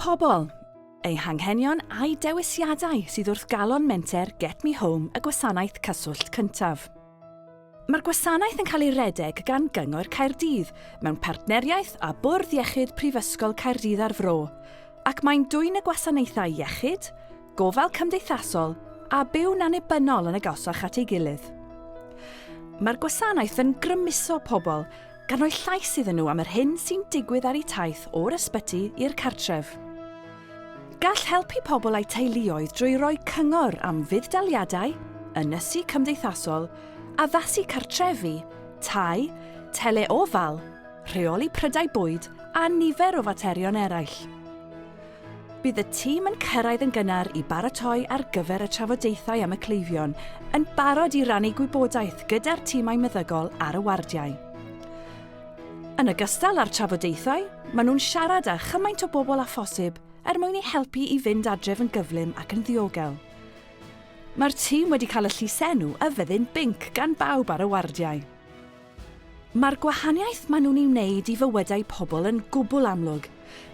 Pobl, eu hanghenion a'u dewisiadau sydd wrth galon menter Get Me Home y gwasanaeth cyswllt cyntaf. Mae'r gwasanaeth yn cael ei redeg gan Gyngor Caerdydd mewn partneriaeth â Bwrdd Iechyd Prifysgol Caerdydd a'r Fro, ac mae'n dwyn y gwasanaethau iechyd, gofal cymdeithasol a byw'n annibynnol yn agosach at ei gilydd. Mae'r gwasanaeth yn grymuso pobl, gan roi llais iddyn nhw am yr hyn sy'n digwydd ar eu taith o'r ysbyty i'r cartref. Gall helpu pobl a'u teuluoedd drwy roi cyngor am fudd-daliadau, ynysu cymdeithasol, addasu cartrefi, tai, teleofal, rheoli prydau bwyd a nifer o faterion eraill. Bydd y tîm yn cyrraedd yn gynnar i baratoi ar gyfer y trafodaethau am y cleifion, yn barod i rannu gwybodaeth gyda'r timau meddygol ar y wardiau. Yn ogystal â'r trafodaethau, maen nhw'n siarad â chymaint o bobl â phosib er mwyn eu helpu i fynd adref yn gyflym ac yn ddiogel. Mae'r tîm wedi cael y llysenw 'Y Fyddin Binc' gan bawb ar y wardiau. Mae'r gwahaniaeth maen nhw'n ei wneud i fywydau pobl yn gwbl amlwg,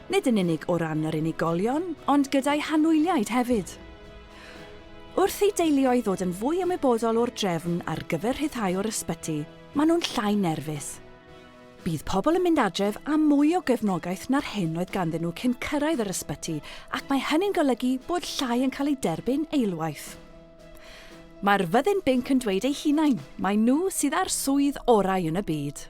nid yn unig o ran yr unigolion, ond gyda'u hanwyliaid hefyd. Wrth i deuluoedd ddod yn fwy ymwybodol o'r drefn ar gyfer rhyddhau o'r ysbyty, maen nhw'n llai nerfus. Bydd pobl yn mynd adref â mwy o gefnogaeth na'r hyn oedd ganddyn nhw cyn cyrraedd yr ysbyty ac mae hynny'n golygu bod llai yn cael eu derbyn eilwaith. Mae'r Fyddin Binc yn dweud eu hunain mai nhw sydd â'r swydd orau yn y byd.